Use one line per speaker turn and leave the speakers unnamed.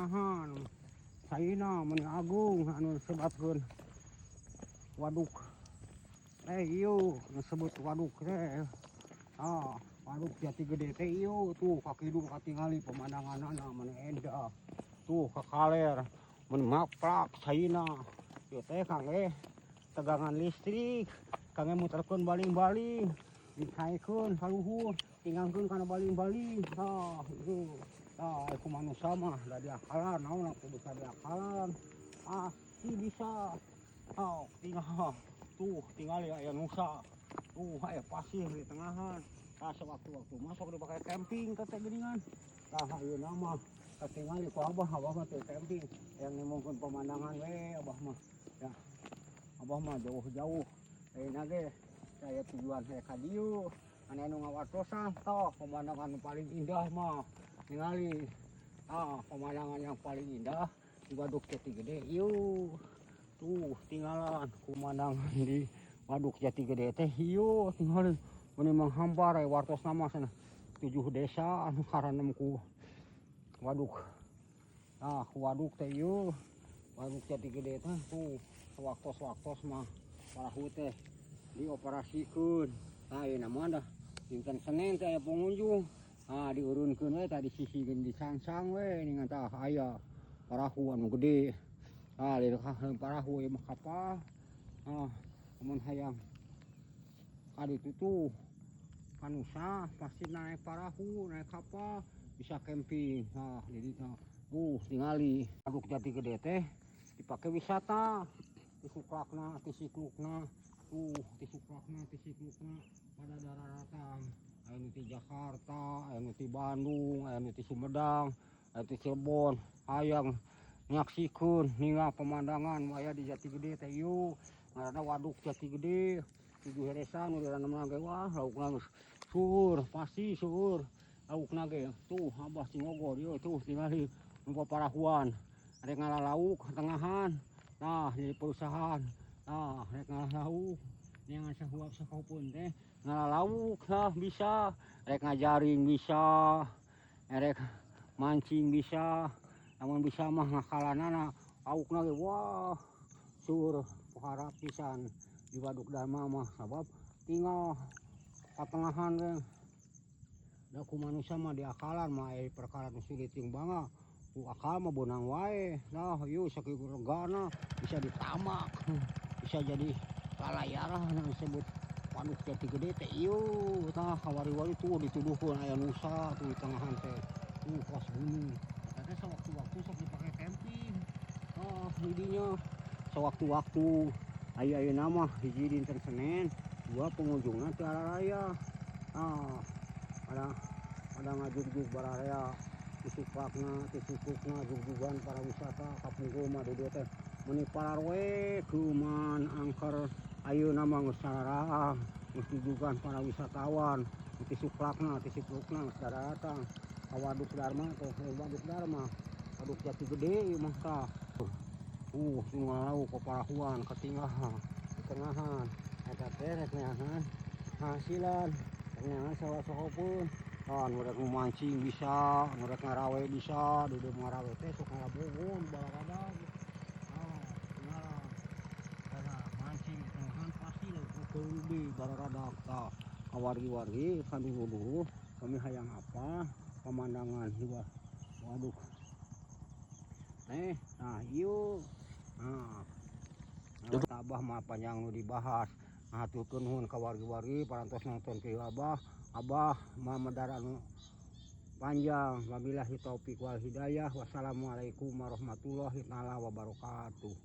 Tengahan caina meni agung anu disebatkeun waduk eh ieu disebut waduk teh. Ah, Waduk Jati Gede teh ieu tuh ka kidung katingali pemandanganna meni endah. Tuh ka kaler meni maplak caina. Ieu teh kangge tegangan listrik, kangge muterkeun baling-baling, dinaikeun ka luhur, tinggalkeun kana baling-baling. Tah ieu. Tah ku manusia mah da diakalan naon atuh bisa diakalan. Pasti bisa. Oh, tinggal tuh tingali aya nusa. Tuh aya pasir di tengahan. Tah, sewaktu-waktu mah sok dipake camping teh geuningan. Tah, ayeuna mah katingali ku abah, abah mah teu camping, hayang nimungkeun pemandangan we abah mah. Ya. Abah mah jauh-jauh. Ayeuna ge aya tujuan saya ka dieu. Anu anu ngawartosan tah pemandangan nu paling indah mah ningali. Ah, pemandangan yang paling indah di Waduk Jati Gede ieu. Tuh tinggalan pemandangan di Waduk Jati Gede teh ieu tingali meni manghampar aya wartosna mah cenah 7 desa anu karanam ku waduk. Nah, ku waduk teh ieu Waduk Jati Gede teh tuh sewaktos-waktos mah parahu teh dioperasikeun. Nah, ayeuna mah dah dinten Senin teh aya pengunjung. Ah, diurunkeun we tah disisikeun disangsang we ningan tah aya parahu anu gede. Ah, di parahu ieu mah kapal. Ah, mun hayang ka ditu tuh kanusa pasti naik parahu, naik kapal, bisa camping. Nah, jadi tah tingali Waduk Jati Gede teh dipake wisata. Tisuklakna, tisiklukna, tuh tisuklakna, tisiklukna pada daratang. Aya nu ti Jakarta, aya nu ti Bandung, aya nu ti Sumedang, aya ti Cirebon, hayang nyaksikeun ningal pemandangan nu aya di Jati Gede teh ieu. Ngaranna Waduk Jati Gede. 7 desa nu diranamna ge wah laukna geus seueur, pasti seueur laukna ge. Tuh abah cingogo ieu tuh tingali nu paparahuan. Rek ngala lauk tengahan. Nah, di perusahaan. Nah, rek ngala lauk. Neangan sahuap sakaupun teh ngala lauk tah bisa, rek ngajaring bisa, rek mancing bisa. Lamun bisa mah ngakalanana laukna ge wah seueur pohara pisan di Waduk Dharma mah sabab tinggal patengahan ge. Da ku manusia mah diakalan mah aya perkara nu sulit jeung bangga. Ku akal mah beunang wae. Nah, ieu sakieu regana bisa ditamak, bisa jadi lalayaran anu disebut Waduk Jati Gede teh ieu. Tah kawari-wari tuh dituduhkeun aya nusa tuh di tengahan teh. Tuh kos gunung. Eta teh sewaktu-waktu sok dipake camping. Oh, didinya sewaktu-waktu aya ayeuna mah hiji dinten Senin, dua pengunjungna teu araraya. Ah, pada ngajugjug bararea tisuklakna, tisikukna jugjugan para wisata kapungkur mah di dieu teh meuni pararoe kuman angker ayeuna mah geus sararaang geus jujugan para wisatawan tisuklakna, tisiklukna geus daratang ka Waduk Dharma teh, Waduk Dharma, Waduk Jati Gede ieu mah tah. Tunggal lauk paparahuan katinggahan di tengahan eta teh rek neangan hasilan, rek neangan salah-sahopeun. Ah, nu rek mancing bisa, nu rek ngarawe bisa, di dieu ngarawe teh sok ngarabogon balaradag. Ah, tinggalan. Eta mancing di tengahan pasti lauk leuwih balaradag tah. Kawargi-wargi kadulu-dulu kami hayang apa pemandangan di waduk. Nah ieu. Nah, abah mah panjang nu dibahas. Haturkeun nuhun ka wargi-wargi parantos nonton video abah. Abah mah medar anu panjang. Wabillahi taufik wal hidayah. Wassalamualaikum warahmatullahi taala wabarakatuh.